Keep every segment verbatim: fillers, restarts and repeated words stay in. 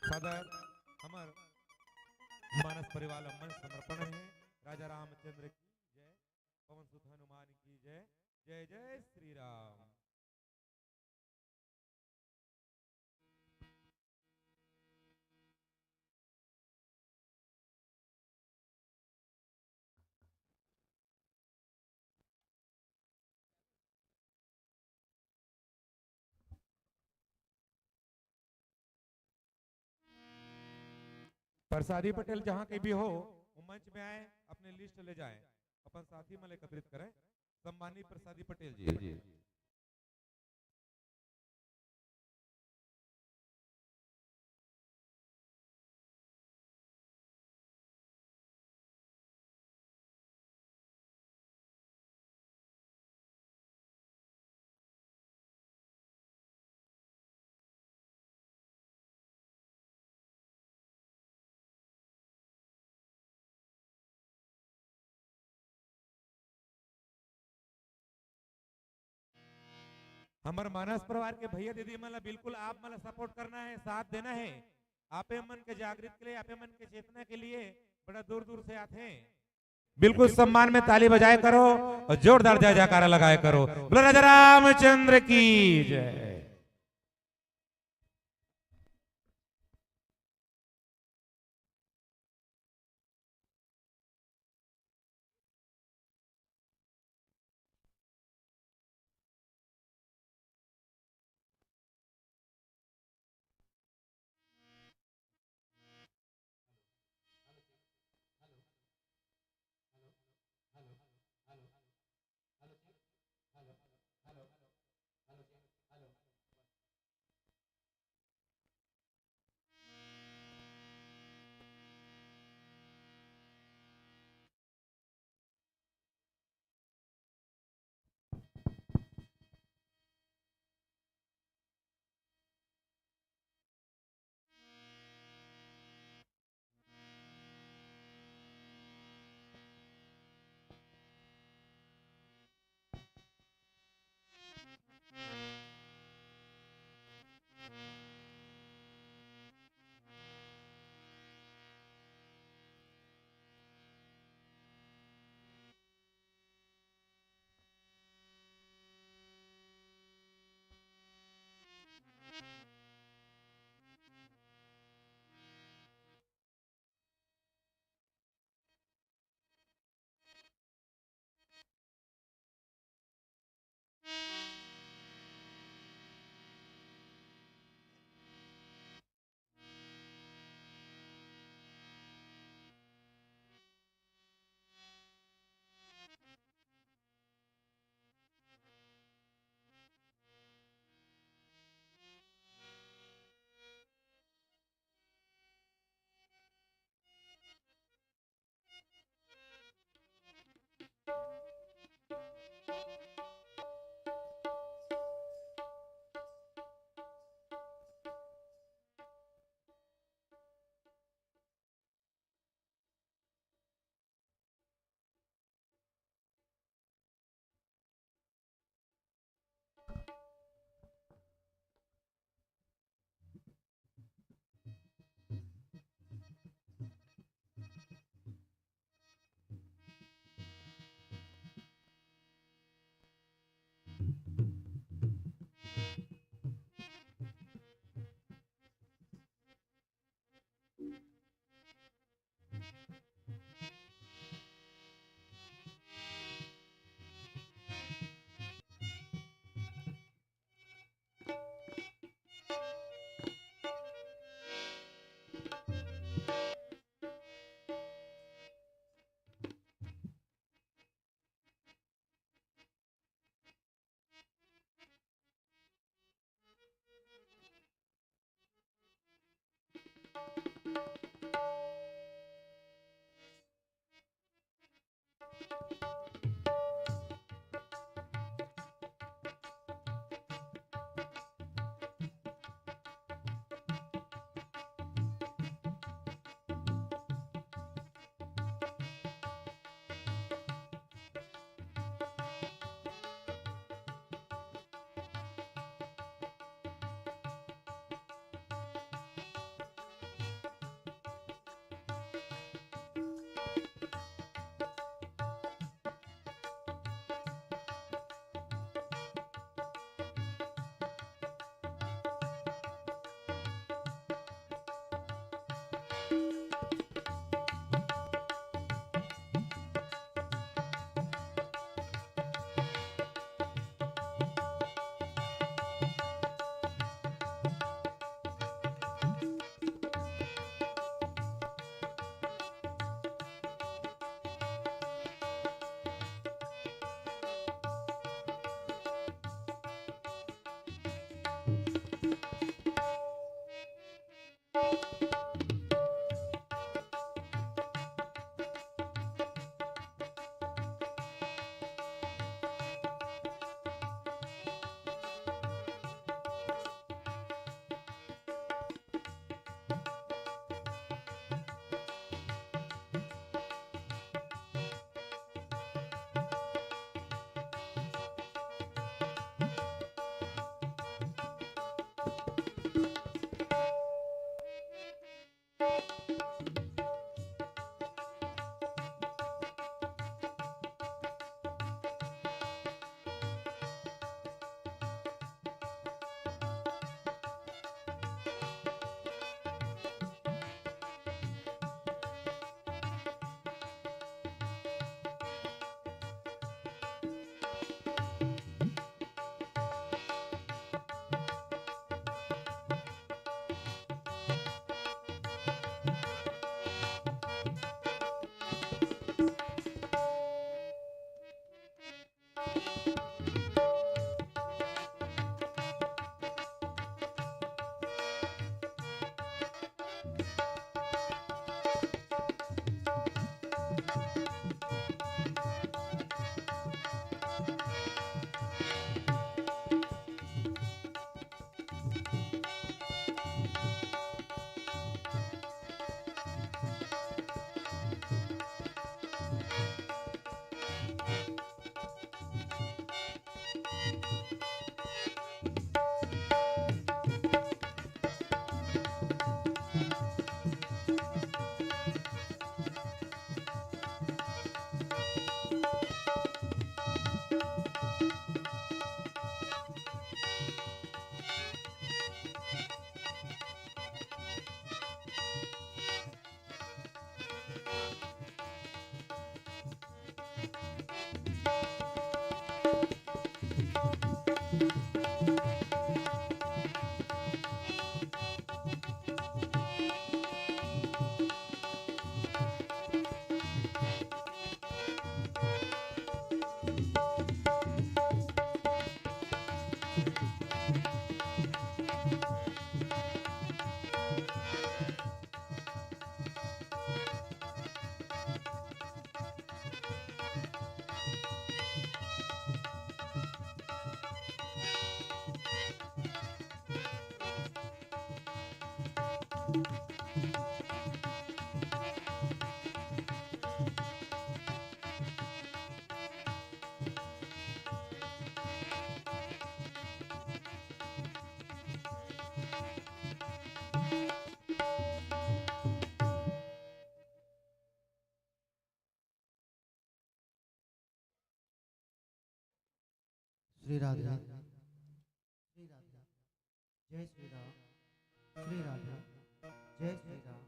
सादर हमर मानस परिवार ल मंच समर्पण हे। राजा रामचंद्र की जय, पवन सुत हनुमान की जय, जय जय श्री राम। प्रसादी पटेल जहाँ कहीं भी हो, वो मंच में आए, अपने लिस्ट ले जाए, अपन साथी मन ले एकत्रित करें। सम्मानित प्रसादी पटेल जी। हमर मानस परिवार के भैया दीदी मन ला बिल्कुल आप मन ला सपोर्ट करना हे, साथ देना हे। आपे मन के जागृत के लिए, आपे मन के चेतना के लिए बड़ा दूर दूर से आथे। बिल्कुल सम्मान में ताली बजाए करो और जोरदार जय जयकारा लगाए करो। बोलो राजा रामचंद्र की जय। श्री राधे, श्री राधे, जय श्री राम, श्री राधे, जय श्री राम।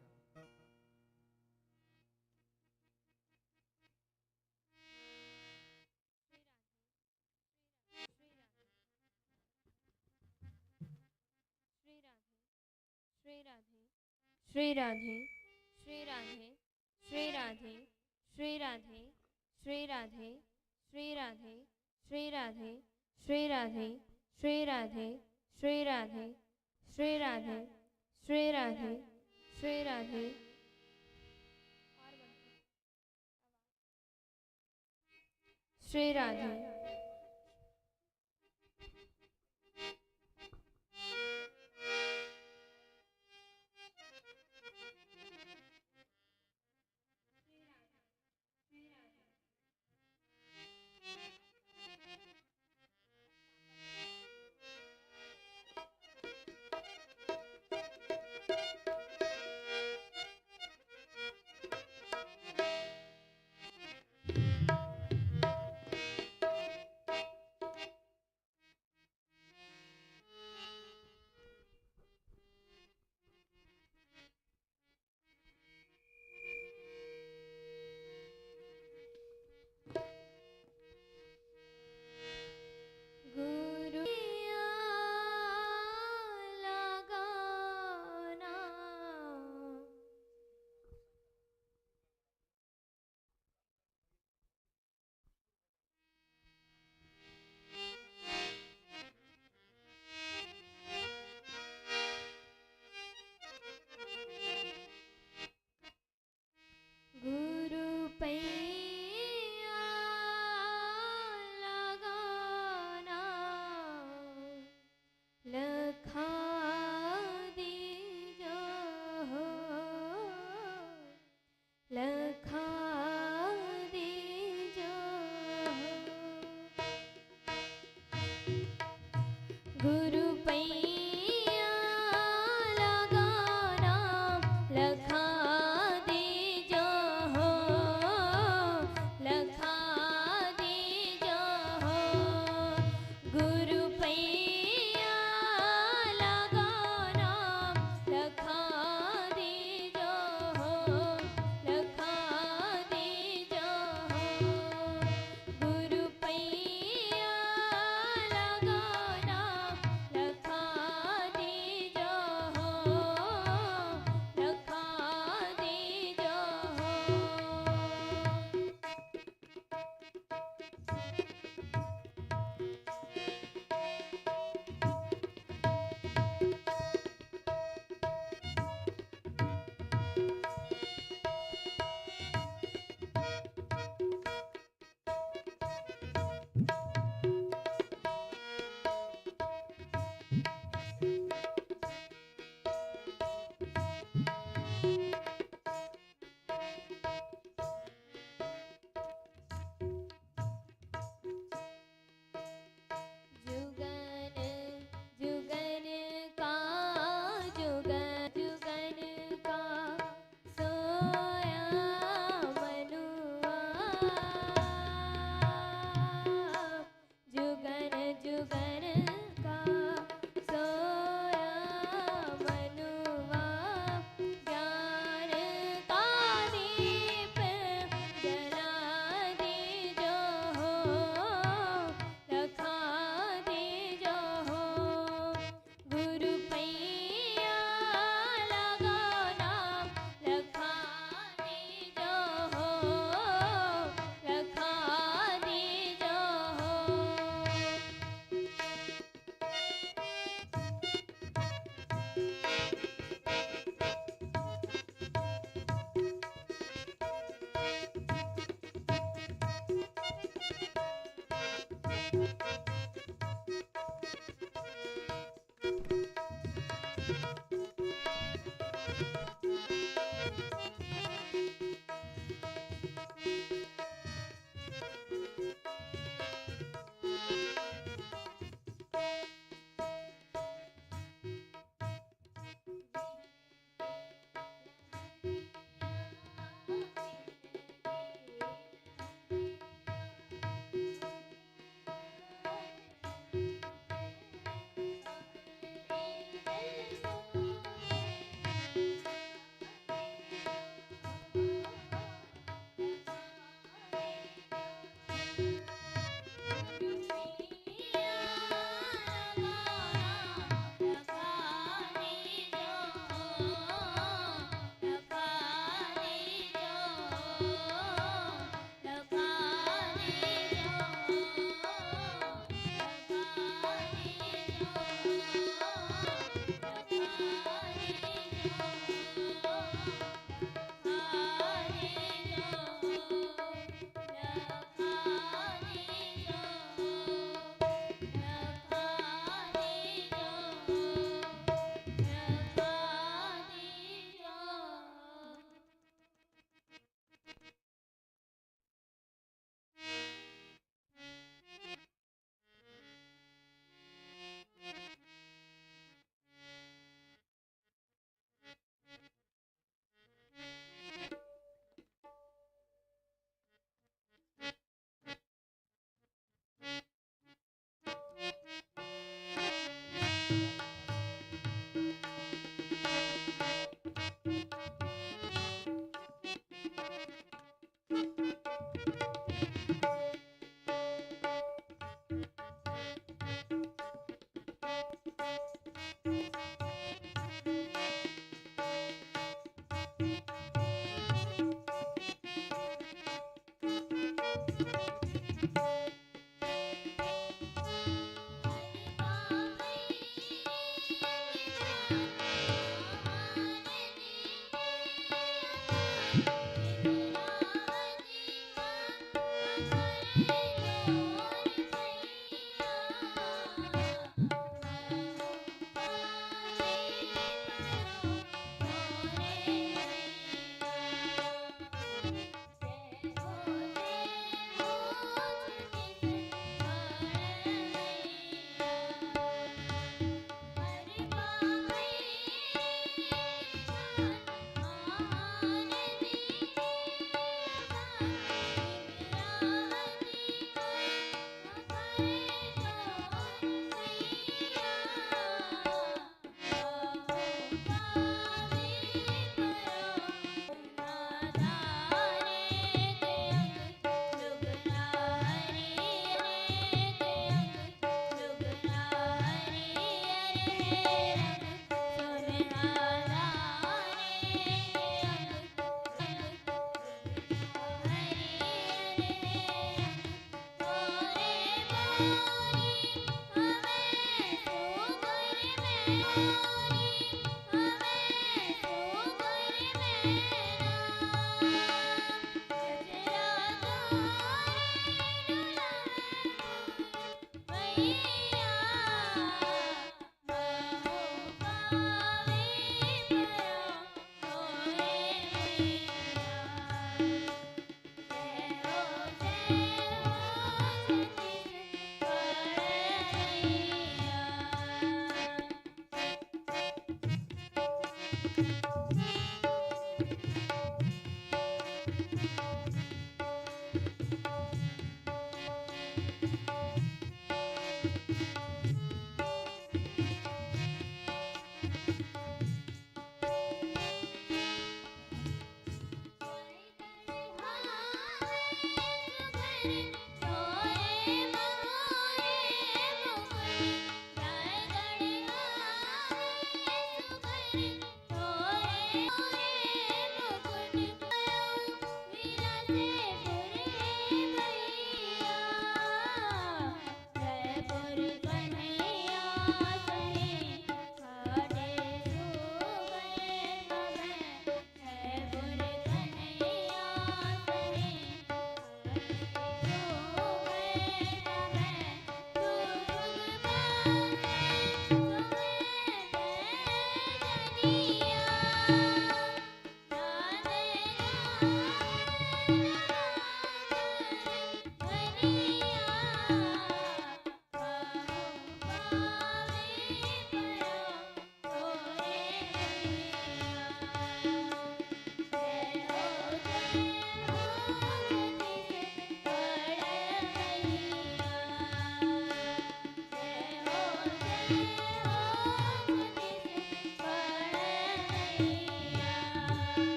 श्री राधे, श्री राधे, श्री राधे, श्री राधे, श्री राधे, श्री राधे, श्री राधे, श्री राधे, श्री राधे, श्री राधे, श्री राधे, श्री राधे, श्री राधे, श्री राधे। श्री राधे।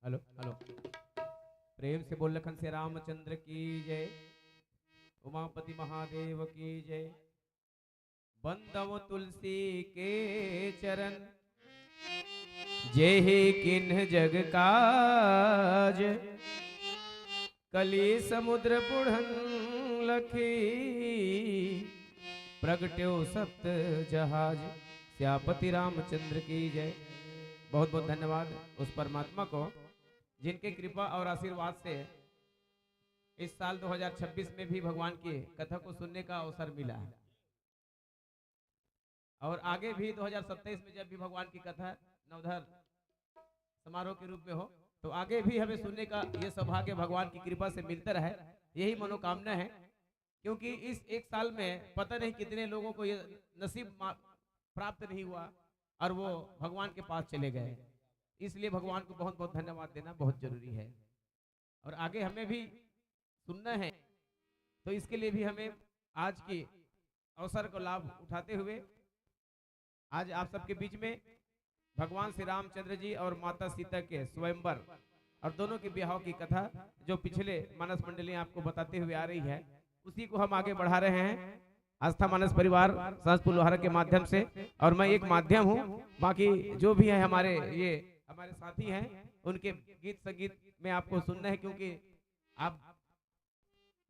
Hello, hello. प्रेम से बोल लखन से रामचंद्र की जय, उमापति महादेव की जय। बंदव तुलसी के चरण, जेहि किन्ह जग काज। कलि समुद्र बुढ़न लखि, प्रगट्यो सप्त जहाज। सियापति रामचंद्र की जय। बहुत बहुत धन्यवाद उस परमात्मा को, जिनके कृपा और आशीर्वाद से इस साल दो हज़ार छब्बीस में भी भगवान की कथा को सुनने का अवसर मिला है। और आगे भी दो हज़ार सत्ताईस में जब भी भगवान की कथा नवधर समारोह के रूप में हो, तो आगे भी हमें सुनने का ये सौभाग्य भगवान की कृपा से मिलता रहे, यही मनोकामना है। क्योंकि इस एक साल में पता नहीं कितने लोगों को ये नसीब मा-, प्राप्त नहीं हुआ और वो भगवान के पास चले गए। इसलिए भगवान को बहुत बहुत धन्यवाद देना बहुत जरूरी है। और आगे हमें भी सुनना है, तो इसके लिए भी हमें आज के अवसर को लाभ उठाते हुए आज आप सबके बीच में भगवान श्री रामचंद्र जी और माता सीता के स्वयंवर और दोनों के ब्याह की कथा जो पिछले मानस मंडली आपको बताते हुए आ रही है, उसी को हम आगे बढ़ा रहे हैं आस्था मानस परिवार सहसपुर लोहारा के माध्यम से। और मैं एक माध्यम हूँ, बाकी जो भी है हमारे, ये हमारे साथी हैं, उनके गीत संगीत में आपको सुनना है, क्योंकि आप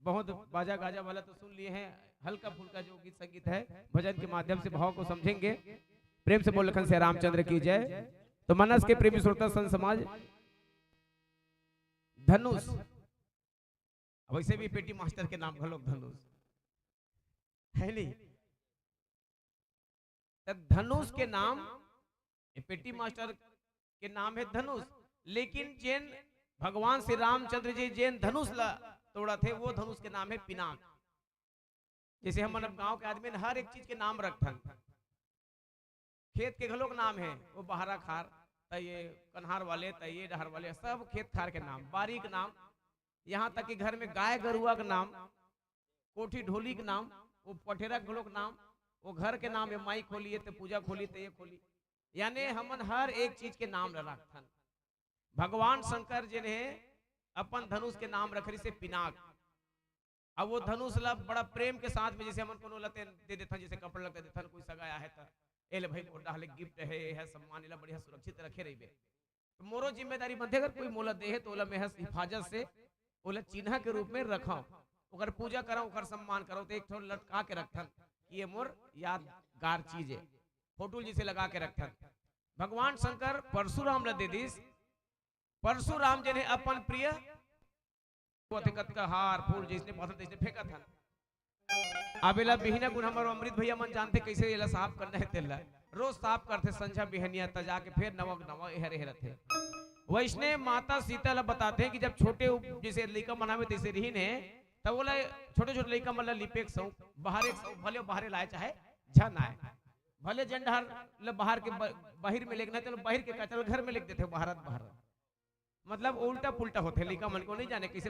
बहुत बाजा गाजा वाला तो सुन लिए हैं, हल्का फुल्का जो गीत संगीत है भजन के माध्यम से भाव को समझेंगे। प्रेम से बोल लखन से रामचंद्र की जय। तो मानस के प्रेमी श्रोता संत समाज, धनुष, अब वैसे भी पेटी मास्टर के नाम घलोक धनुष है नहीं, तो धनुष के नाम, ये पेटी मास्टर के नाम है धनुष, लेकिन जेन भगवान श्री रामचंद्र जी जेन धनुष ला तोड़त हे, वो धनुष के नाम है पिनाक। जैसे हमन अब गांव के आदमी न हर एक चीज के नाम रखथन, खेत के घलोक नाम है, वो बहरा खार, त ये कन्हार वाले, त ये डहर वाले, सब खेत खार के नाम, बारी के नाम, यहाँ तक कि घर में गाय गरुआ के नाम, कोठी ढोली के नाम, वो पठेरा के घलोक नाम, वो घर के नाम हे, माई खोली हे, ते पूजा खोली, ते ये खोली। यानी हमन हर एक चीज के नाम ल रखथन। भगवान शंकर जेन हे अपन धनुष के नाम रख रिहिसे पिनाक। अब वो धनुष ला बड़ा प्रेम के साथ में, जैसे हमन कोनो ला तेन दे देथन, जैसे कपड़ा लत्ता देथन, कोई सगा आए हे त, "ए ले भाई, मोर डाहर ले गिफ्ट हे, ये हे सम्मान, एला बढ़िया सुरक्षित रखे रहिबे।" तो मोरो जिम्मेदारी बनथे, अगर कोई मोला दे हे तो ओला मैं ह हिफाजत से ओला चिन्हा के रूप में रखव, ओकर पूजा करव, ओकर सम्मान करव, तो एक ठो लटका के रखथन कि ये मोर यादगार चीज हे। फोटो ल जैसे लगा के रखथन। भगवान शंकर परशुराम ला दे दिस। परशुराम जेन हे अपन प्रिय ओथे कतका हार फूल जैसने पसंद तैसने फेंकत हन। अब एला बिहनिया कुन हमर अमृत भैया मन जानथे कैसे एला साफ करना हे तेला। रोज साफ करथे संझा बिहनिया, त जाके फेर नवा नवा एहर एहर रथे। वैसने माता सीता ला बताथे कि जब छोटे उप-, जैसे लइका मन आवे तैसे रिहिन हे, तब ओला छोटे छोटे लइका मन ला लिपे के शौक, बहारे के शौक, भले बाहरे लाए चाहे झन आए, भले जेन डहर ल बाहर के ब-, बाहिर में लेगना हे, त बाहिर के कचरा घर में लेग देथे, बाहरत बाहर। मतलब उल्टा पुल्टा होथे, लइका मन को नहीं जाने कैसे